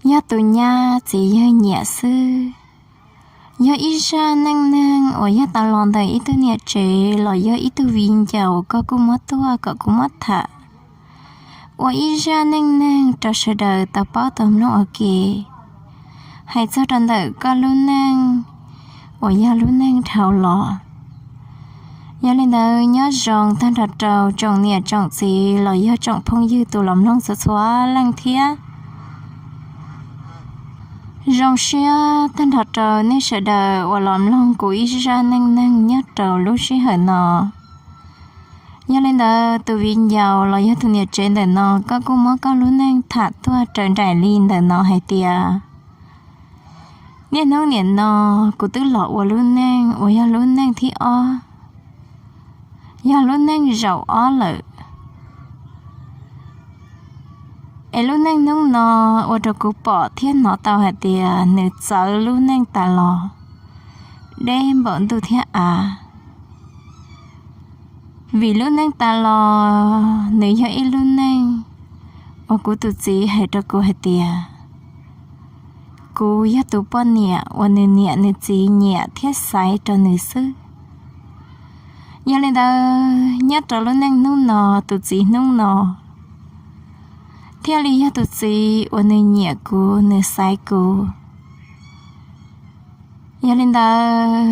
Yog tus nyab txiv yawg nyiam xwb, yog ib zaj neej neeg uas yog tau los ntawm ib tug niam tsev los yog ib tug viv ncaus koj kuj muab tuaj kom kuv muab tham ua ib zaj neej neeg rau sawv daws tau paub tau mloog ua ke, hais txog rau ntawm koj lub neej uas yog lub neej dhau los. Yog li ntawd nyob zoo tag nrho rau tsoom niam tsoom txiv los yog tsoom phooj ywg tus los mloog txhua txhua leej thiab. Zoo siab tag nrho rau nej sawv daws uas los mloog kuv ib zaj neej neeg nyob rau lub sij hawm no. Yog li ntawd tus viv ncaus los yog tus niam tsev ntawm no koj kuj muab koj lub neej tham tuaj raws nraim li ntawm no hais tias, niaj hnub niam no kuv twb los ua lub neej uas yog lub neej thib ob, yog lub neej zaum ob lawm. Es lub neej hnub no ua rau kuv pom thiab hnov tau hais tias nws txawv lub neej tas los deb npaum ntuj thiab av. Vim lub neej tas los nws yog ib lub neej uas kuv tus txiv hais rau kuv hais tias, kuv yog tus poj niam uas nws niam nws txiv nyiam thiab xaiv rau nws xwb. Yog li ntawd nyob rau lub neej hnub no, tus txiv hnub no thiaj li yog tus txiv uas nws nyiam kuv nws xaiv kuv. Yog li ntawd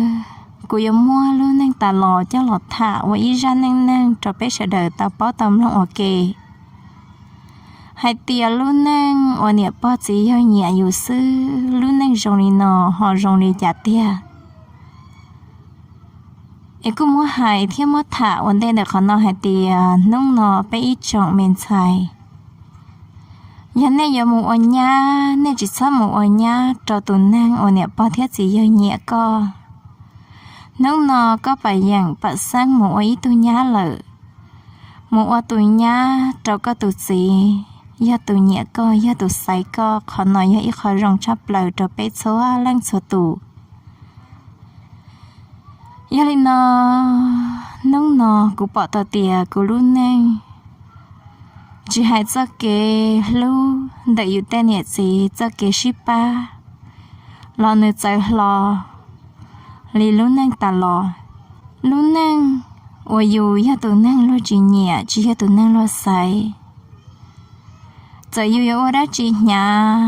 kuv yuav muab lub neej tas los coj los tham ua ib zaj neej neeg rau peb sawv daws tau paub tau mloog ua ke hais tias lub neej uas niam pog txiv yawg nyiam yus xwb, lub neej zoo li no ho zoo li cas tiag. Es kuj muab hais thiab muab tham ua ntej ntawm qhov no hais tias hnub no peb ib tsoom me ntxhais, yog nej yuav mus ua nyab, nej tsis txhob mus ua nyab rau tus neeg uas niam pog thiab txiv yawg nyiam koj. Hnub no koj pam yeem pam xeeb mus ua ib tug nyab lawm, mus ua tus nyab rau koj tus txiv, yog tus nyiam koj, yog tus xaiv koj. Qhov no yog ib qho zoo tshaj plaws rau peb txhua leej txhua tus. Yog li no, hnub no kuv pom tau tias kuv lub neej, tsis hais txoj kev hlub ntawm yus tej niam txiv, txoj kev sib pab, los nws txawv hlo li lub neej tas los. Lub neej uas yus yog tus neeg luag tsis nyiam, tsis yog tus neeg luag xaiv, txawm yus yuav ua dab tsi hnyav,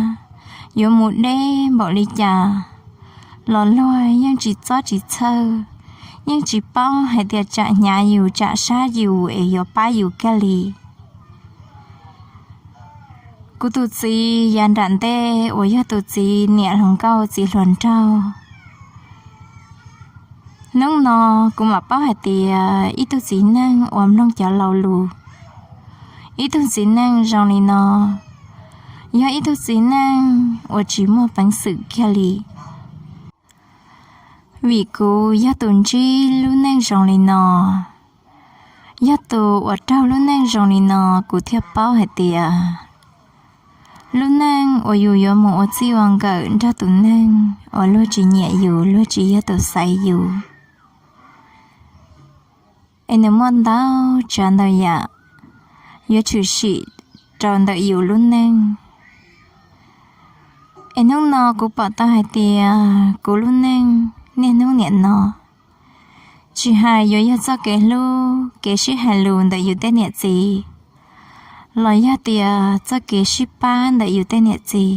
yuav mus deb npaum li cas, los luag yeej tsis txob tsis txhawj, yeej tsis paub hais tias tsam hnyav yus tsam sab yus es yuav pab yus kiag li. Kuv tus txiv yav nram ntej uas yog tus txiv niam hluas nkauj txiv hluas nraug, hnub no kuv mam paub hais tias ib tug txiv neej uas mloog cov laus lus, ib tug txiv neej zoo li no, yog ib tug txiv neej uas tsis muaj peev xwm kiag li. Vim kuv yog tus ntsib lub neej zoo li no, yog tus uas raug lub neej zoo li no, kuv thiaj paub hais tias lub neej uas yus yuav mus ua txij ua nkawm nrog tus neeg uas luag tsis nyiam yus, luag tsis yog tus xaiv yus, es nws muaj ntau tsav ntau yam yuav tshwm sim rau ntawm yus lub neej. Es hnub no kuv pom tau hais tias kuv lub neej niaj hnub niam no, tsis hais yuav yog txoj kev hlub, kev sib hais lus ntawm yus tej niam txiv, los yog tias txoj kev sib pab ntawm yus tej niam txiv,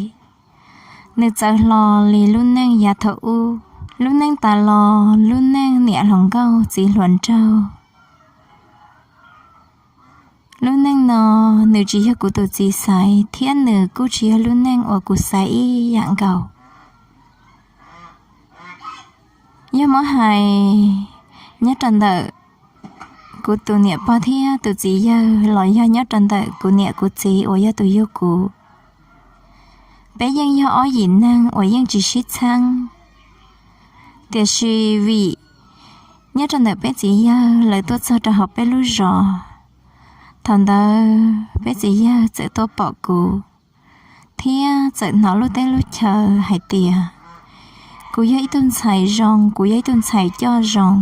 nws txawv hlo li lub neej yav thaum ub. Lub neej tas los, lub neej niam hluas nkauj txiv hluas nraug, lub neej no nws tsis yog kuv tus txiv xaiv, thiab nws kuj tsis yog lub neej uas kuv xaiv ib yam nkaus. Yog muab hais nyob rau ntawm kuv tus niam pog thiab tus txiv yawg, los yog nyob rau ntawm kuv niam kuv txiv uas yog tus yug kuv, peb yeej yog ob yim neeg uas yeej tsis sib txheeb. Tiam sis vim nyob rau ntawm peb txiv yawg lawv tuaj txog rau hauv peb lub zos, thaum ntawd peb txiv yawg txawm tuaj pom kuv, thiab txawm hnov lub teb lub chaw hais tias kuv yog ib tug ntxhais zoo, kuv yog ib tug ntxhais coj zoo,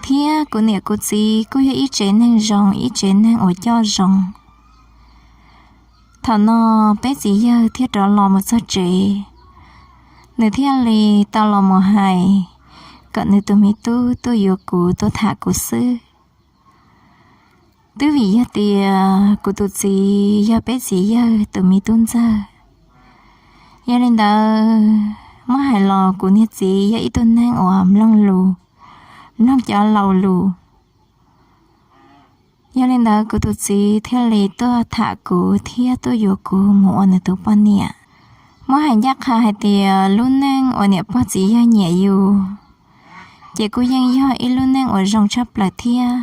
thiab kuv niam kuv txiv kuj yog ib tsev neeg zoo, ib tsev neeg uas coj zoo. Thaum no peb txiv yawg thiaj rov los mus txog tsev, nws thiaj li tau los mus hais kom nws tus me tub tuaj yuav kuv tuaj tham kuv xwb. Twb vim yog tias kuv tus txiv yog peb txiv yawg tus me tub ntxawg, yog li ntawd muab hais los kuv niag txiv yog ib tug neeg uas mloog lus, mloog cov laus lus. Yog li ntawd kuv tus txiv thiaj li tuaj tham kuv thiab tuaj yuav kuv mus ua nws tus poj niam. Muab hais ncaj qha hais tias lub neej uas niam pog txiv yawg nyiam yus, ces kuj yeej yog ib lub neej uas zoo tshaj plaws thiab.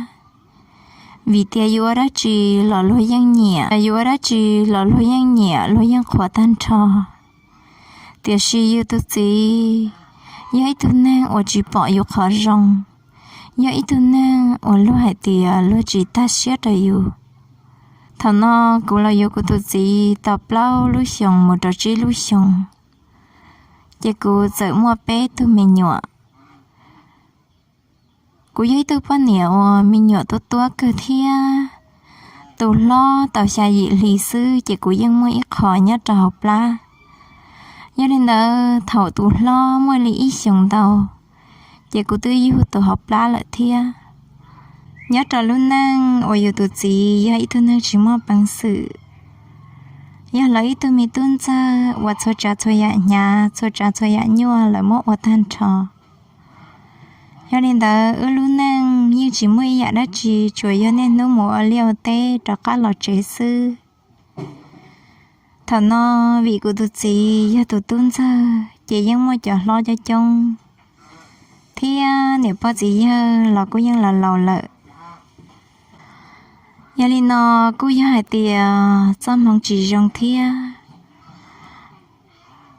Vim tias yus ua dab tsi los luag yeej nyiam, yus ua dab tsi los luag yeej nyiam, luag yeej qhuas tag nrho. Tiam sis yus tus txiv yog ib tug neeg uas tsis pom yus qhov zoo, yog ib tug neeg uas luag hais tias luag tsis tag siab rau yus. Thaum no kuv los yuav kuv tus txiv tau plaub lub xyoos mus rau tsib lub xyoos, ces kuv txawm muaj peb tug me nyuam. Kuv yog ib tug poj niam uas me nyuam tuab tuab kawg thiab. Tus hlob tau xya yim hli xwb ces kuv yeej muaj ib qho nyob rau hauv plab. Yog li ntawd thaum tus hlob muaj li ib xyoos ntau, ces kuv twb yug tus hauv plab lawm thiab. Nyob rau lub neej uas yus tus txiv yog ib tug neeg tsis muaj peev xwm, yog lawv ib tug me tub ntxawg uas txhua tsav txhua yam hnyav, txhua tsav txhua yam nyuaj lawv muab ua tag nrho. Yog li ntawd wb lub neej yeej tsis muaj ib yam dab tsi, tsuas yog niaj hnub mus ua liaj ua teb rov qab los tsev xwb. Thaum no vim kuv tus txiv yog tus tub ntxawg ces yeej muaj cov hlob coob coob, thiab niam pog txiv yawg los kuj yeej laus laus lawm. Yog li no kuj yog hais tias txoj hmoov tsis zoo thiab.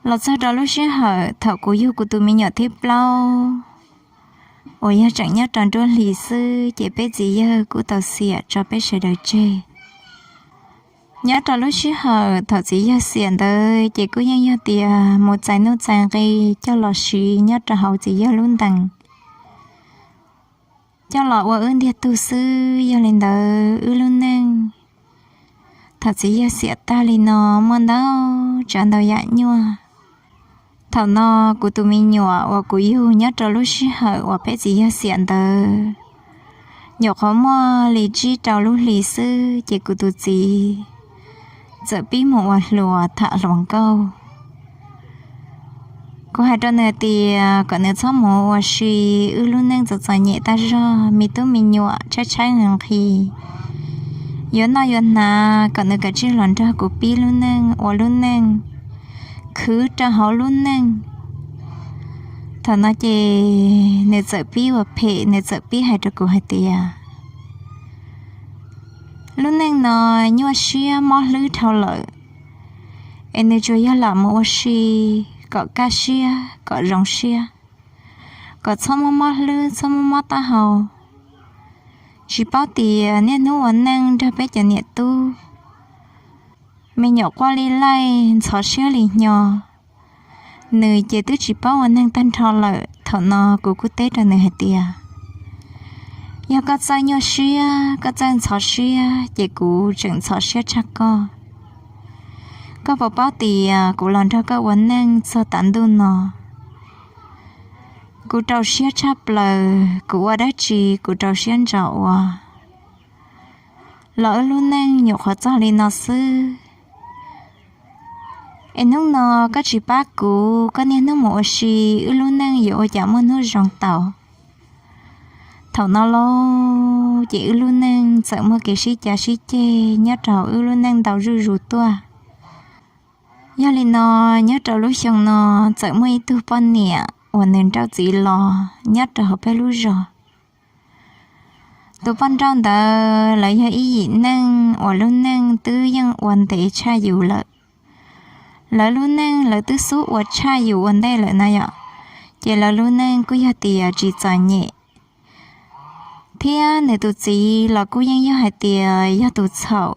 Los txog rau lub sij hawm thaum kuv yug kuv tus me nyuam thib plaub, uas yog tseem nyob rau nruab hlis xwb ces peb txiv yawg kuj tau xiam tso peb sawv daws tseg. Nyob rau lub sij hawm thaum txiv yawg xiam ntawd ces kuj yeej yog tias mus txais nuj txais nqi coj los siv nyob rau hauv txiv yawg lub ntees, coj los ua wb ntiag tug xwb. Yog li ntawd wb lub neej thaum txiv yawg xiam tag li no muaj ntau tsav ntau yam nyuaj. Thaum no kuv tus me nyuam uas kuv yug nyob rau lub sij hawm uas peb txiv yawg xiam ntawd nyuam qhuav muaj li tsib rau lub hlis xwb ces kuv tus txiv txawm pib mus ua hluas tham hluas nkauj. Kuv hais rau nws tias kom nws txhob mus ua si, wb lub neej txom txom nyem tag zog, me tub me nyuam tshaib tshaib nqhis nqhis, yuav noj yuav hnav, kom nws kav tsij los nrog kuv pib lub neej, ua lub neej, khwv rau hauv lub neej. Thaum no ces nws txawm pib ua phem, nws txawm pib hais rau kuv hais tias lub neej no nyuaj siab mob hlwb dhau lawm, es nws tsuas yog lam mus ua si kom kaj siab kom zoo siab, kom txhob muaj mob hlwb txhob muaj mob taub hau. Tsis paub tias niaj hnub ua neej nrog peb cov niam tub, me nyuam quaj li laij ntxhov siab li hnyo, nws ces twb tsis paub ua neeg tag nrho lawm. Thaum no kuv kuj teb rau nws hais tias yog koj txawj nyuaj siab, koj txawj ntxhov siab ces kuv tseem ntxhov siab tshaj koj. Koj puas paub tias kuv los nrog koj ua neej txog tav ntuj no, kuv rau siab tshaj plaws, kuv ua dab tsi kuv rau siab ntso ua, los wb lub neej nyuam qhuav txog li no xwb. Es hnub no koj tsis pab kuv, koj niaj hnub mus ua si, wb lub neej yuav ua cas muaj hnub zoo tau? Thaum no lauj ces wb lub neej txawm muaj kev sib cav sib ceg nyob rau wb lub neej ntau zuj zus tuaj. Yog li no, nyob rau lub xyoo no txawm muaj ib tug poj niam uas nws nrauj txiv los nyob rau hauv peb lub zos. Tus poj nrauj ntawd lawv yog ib yim neej uas lub neej twb yeej ua ntev tshaj yus lawm. Lawv lub neej lawv twb xub ua tshaj yus ua ntej lawm na yom, ces lawv lub neej kuj yog tias tsis txom nyem. Thiab nws tus txiv los kuj yeej yog hais tias yog tus txhaum.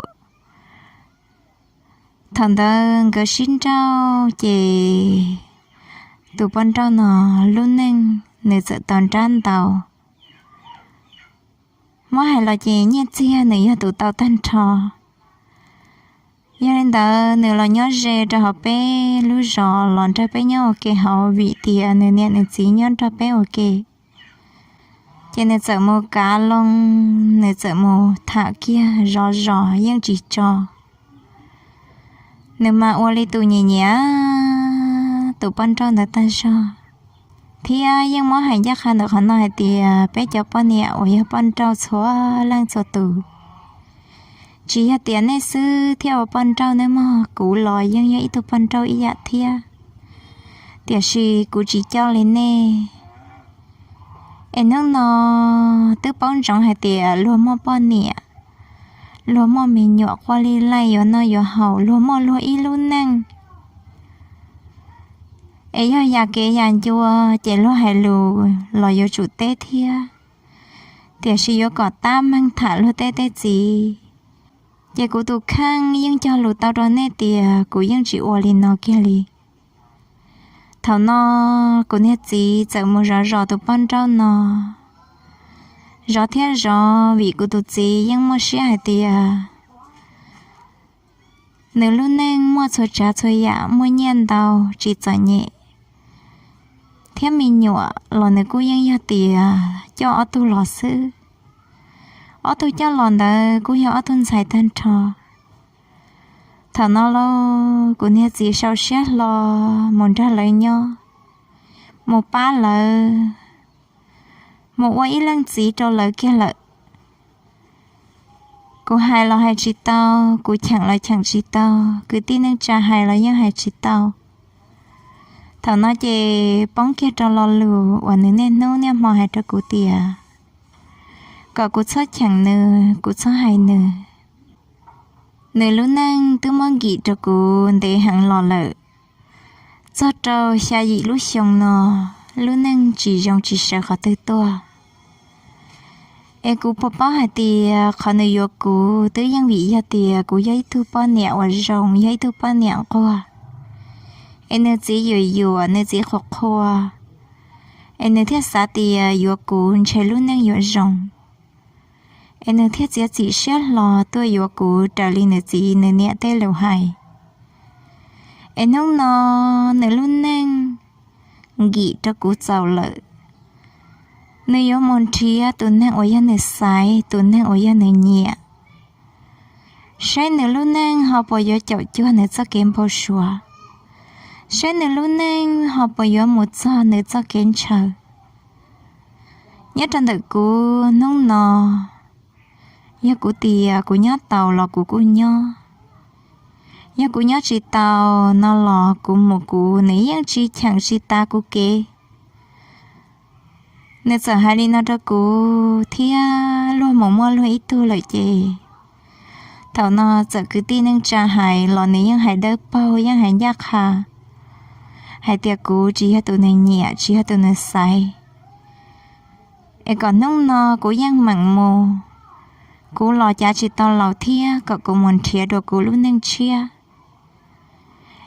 Thaum ntawd nkawd sib nrauj ces tus poj nrauj no lub neej nws txawm tau nrab ntau. Muab hais los ces nyiaj txiag nws yog tus tau tag nrho. Yog li ntawd nws los nyob ze rau hauv peb lub zos los nrog peb nyob ua ke hauv vim tias nws niam nws txiv nyob nrog peb ua ke. Ces nws txawm mus kav loo, nws txawm mus tham kiag zov zos yeej tsis tso. Nws mas ua li tus nyiam nyiam tus poj nrauj ntawd tag zog, thiab yeej muab hais ncaj qha ntawm qhov no hais tias peb cov poj niam uas yog poj nrauj txhua leej txhua tus, tsis yog tias nej xwb thiaj ua poj nrauj, nej mog, kuv los yeej yog ib tug poj nrauj ib yam thiab, tiam sis kuv tsis coj li nej. Es hnub no twb paub ntsoov hais tias luag muaj poj niam, luag muaj me nyuam quaj li laij yuav noj yuav haus, luag muaj luag ib lub neej. Es yog yam kev yam ncua ces luag hais lus los yuav tsum teb thiab, tiam sis yuav kom tab meeg tham luag tej teb txiv. Ces kuv tus kheej yeej cog lus tau rau nej tias kuv yeej tsis ua li no kiag li. Thaum no kuv niag txiv txawm mus zov zos tus poj nrauj no, zov thiab zov vim kuv tus txiv yeej muaj siab hais tias nws lub neej muaj txhua tsav txhua yam, muaj nyiaj ntau, tsis txom nyem, thiab me nyuam los nws kuj yeej yog tias coj ob tug los xwb. Ob tug coj los ntawd kuj yog ob tug ntxhais tag nrho. Thaum no lauj, kuv niag txiv sau siab hlo mus nrog lawv nyob, mus pab lawv, mus ua ib leej txiv rau lawv kiag lawm. Kuv hais los hais tsis tau, kuv cheem los cheem tsis tau, kwv tij neej tsa hais los yeej hais tsis tau. Thaum no ces poob kiag rau lo lus uas nws niaj hnub niaj hmo hais rau kuv tias kom kuv txhob cheem nws, kuv txhob hais nws. Nws lub neej twb muab nkim rau kuv ntev heev los lawm, txog rau xya yim lub xyoo no, lub neej tsis zoo tsis sawv qhov twg tuaj. Es kuv puas paub hais tias qhov nws yuav kuv twb yeej vim yog tias kuv yog ib tug poj niam uas zoo, yog ib tug poj niam nquag. Es nws txiv yuam yuam, nws txiv qhuas qhuas, es nws thiaj xav tias yuav kuv ntshe lub neej yuav zoo. Es nws thiaj txiav txim siab hlo tuaj yuav kuv raws li nws txiv nws niam tej lus hais. Es hnub no nws lub neej nkim rau kuv txaus lawm. Nws yuav mus nrhiav tus neeg uas yog nws xaiv, tus neeg uas yog nws nyiam, saib nws lub neej ho puas yuav caum cuag nws txoj kev npau suav, saib nws lub neej ho puas yuav mus txog nws txoj kev ntshaw. Nyob rau ntawm kuv hnub no, yog kuv tias kuv nyob tau los kuv kuj nyob, yog kuv nyob tsis tau no los kuv mus kuv, nws yeej tsis cheem tsis tas kuv kev. Nws txawm hais li no rau kuv thiab luag mus muaj luag ib tug lawm ces thaum no txawm kwv tij neej tsa hais los nws yeej hais dawb paug, yeej hais ncaj qha hais tias kuv tsis yog tus nws nyiam, tsis yog tus nws xaiv. Es kom hnub no kuv yeej meem mus, kuv los cav tsis tau laus thiab kom kuv mus nrhiav dua kuv lub neej tshiab,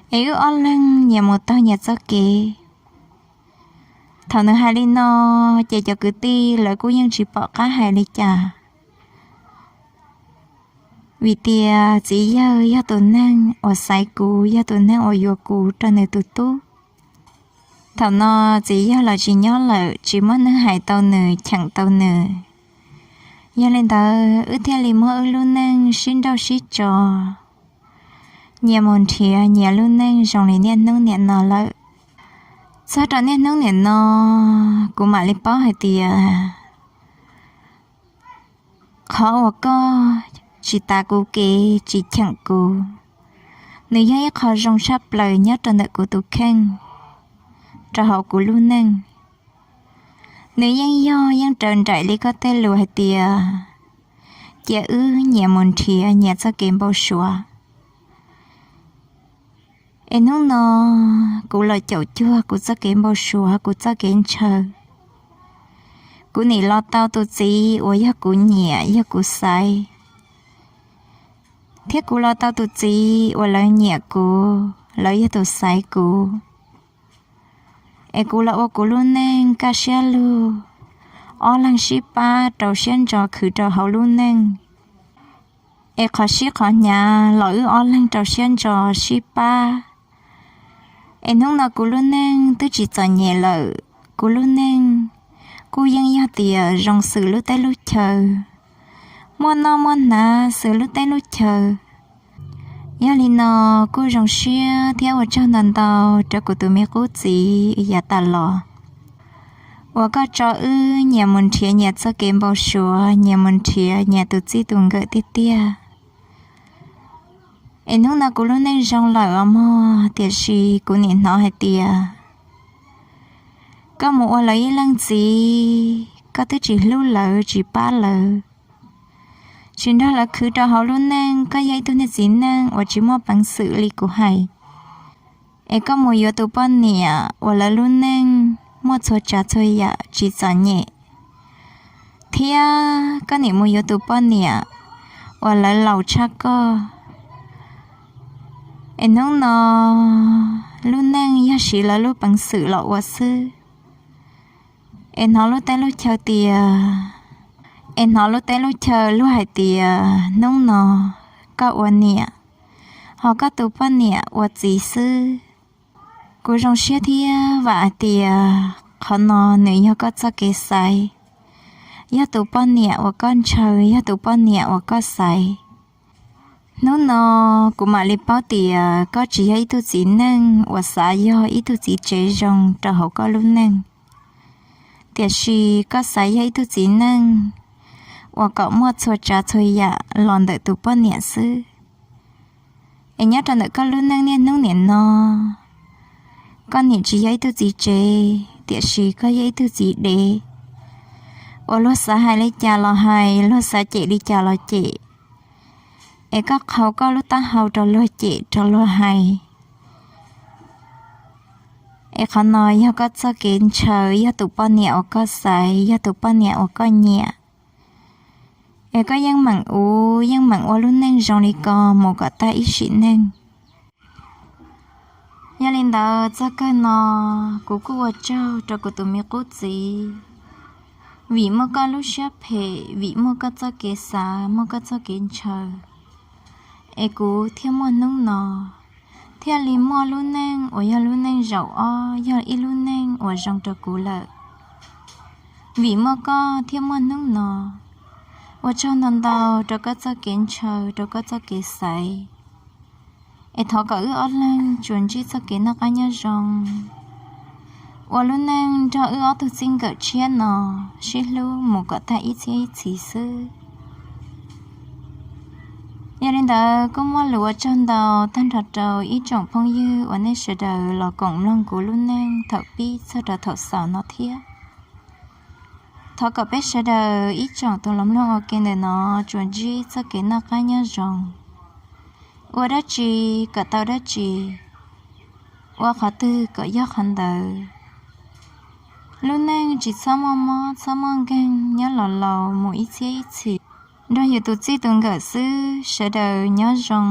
es wb ob leeg nyias mus taug nyias txoj kev. Thaum nws hais li no, ces cov kwv tij lawv kuj yeej tsis pom qab hais li cas, vim tias txiv yawg yog tus neeg uas xaiv kuv, yog tus neeg uas yuav kuv rau nws tus tub. Thaum no txiv yawg los tsis nyob lawm, tsis muaj neeg hais tau nws, cheem tau nws. Yog li ntawd wb thiaj li muab wb lub neej sib nrauj sib tso, nyias mus nrhiav nyias lub neej zoo li niaj hnub niam no lawm. Txog rau niaj hnub niam no, kuv mam li paub hais tias qhov uas koj tsis tav kuv kev, tsis cheem kuv, nws yog ib qho zoo tshaj plaws nyob rau ntawm kuv tus kheej, rau hauv kuv lub neej. Nws yeej yog yeej raws nraim li koj tej lus hais tias cia wb nyias mus nrhiav nyias txoj kev npau suav. Es hnub no kuv los caum cuag kuv txoj kev npau suav, kuv txoj kev ntshaw. Kuv nim los tau tus txiv uas yog kuv nyiam yog kuv xaiv, thiab kuv los tau tus txiv uas lawv nyiam kuv, lawv yog tus xaiv kuv. Es kuv los ua kuv lub neej kaj siab lug, ob leeg sib pab rau siab ntso khwv rau hauv lub neej. Es qhov sib qhov hnyav los wb ob leeg rau siab ntso sib pab. Es hnub no kuv lub neej twb tsis txom nyem lawm, kuv lub neej kuj yeej yog tias zoo xws lub teb lub chaw, muaj noj muaj hnav xws lub teb lub chaw. Yog li no kuj zoo siab thiab ua tsaug ntau ntau rau kuv tus me qub txiv yav tas los uas koj tso wb nyias mus nrhiav nyias txoj kev npau suav, nyias mus nrhiav nyias tus txij tus nkawm tiag tiag. Es hnub no kuv lub neej zoo lawm os mog, tiam sis kuv nim hnov hais tias koj mus ua lawv ib leej txiv, koj twb tsis hlub lawv tsis pab lawv, tsis nrog lawv khwv rau hauv lub neej, koj yog ib tug niag txiv neej uas tsis muaj peev xwm li kuv hais. Es koj mus yuav tus poj niam uas lawv lub neej muaj txhua tsav txhua yam tsis txom nyem, thiab koj nim mus yuav tus poj niam uas lawv laus tshaj koj. Es hnub no lub neej yog siv lawv lub peev xwm los ua xwb. Es hnov lub teb lub chaw tias, es hnov lub teb lub chaw luag hais tias hnub no koj ua niam, ho koj tus poj niam ua txiv xwb. Kuv zoo siab thiab vam hais tias qhov no nws yog koj txoj kev xaiv, yog tus poj niam uas koj ntshaw, yog tus poj niam uas koj xaiv. Hnub no kuv mam li paub tias koj tsis yog ib tug txiv neej uas xav yog ib tug txiv tsev zoo rau hauv koj lub neej, tiam sis koj xav yog ib tug txiv neej uas kom muaj txhua tsav txhua yam los ntawm tus poj niam xwb. Es nyob rau ntawm koj lub neej niaj hnub nim no, koj nim tsis yog ib tug txiv tsev, tiam sis koj yog ib tug txiv dev uas luag xav hais li cas los hais, luag xav cem li cas los cem, es koj qhau koj lub taub hau rau luag cem rau luag hais. Es qhov no yog koj txoj kev ntshaw, yog tus poj niam uas koj xaiv, yog tus poj niam uas koj nyiam. Es koj yeej meem ua, yeej meem ua lub neej zoo li ko mus kom tag ib sim neej. Yog li ntawd txog kawg no, kuv kuj ua tsaug rau kuv tus me qub txiv, vim muaj koj lub siab phem, vim muaj koj txoj kev xav, muaj koj txoj kev ntshaw, es kuv thiaj muaj hnub no, thiaj li muaj lub neej uas yog lub neej zaum ob, yog ib lub neej uas zoo rau kuv lawm. Vim muaj koj thiaj muaj hnub no. Ua tsaug ntau ntau rau koj txoj kev ntshaw, rau koj txoj kev xaiv. Es thov kom wb ob leeg tsuas ntsib txoj kev noj qab nyob zoo, ua lub neej nrog wb ob tug txij nkawm tshiab no sib hlub mus kom tag ib txhiab ib txhis xwb. Yog li ntawd kuj muaj lus ua tsaug ntau tag nrho rau ib tsoom phooj ywg uas nej sawv daws los koom mloog kuv lub neej thaum pib txog rau thaum xaus no thiab. Thov kom peb sawv daws ib tsoom tus los mloog ua ke ntawm no tsuas ntsib txoj kev noj qab nyob zoo, ua dab tsi kom tau dab tsi, ua qhov twg kom yog qhov ntawd. Lub neej tsis txhob muaj mob txhob muaj nkeeg, nyob los laus mus ib txhiab ib txhis nrog yus tus txij tus nkawm xwb, sawv daws nyob zoo.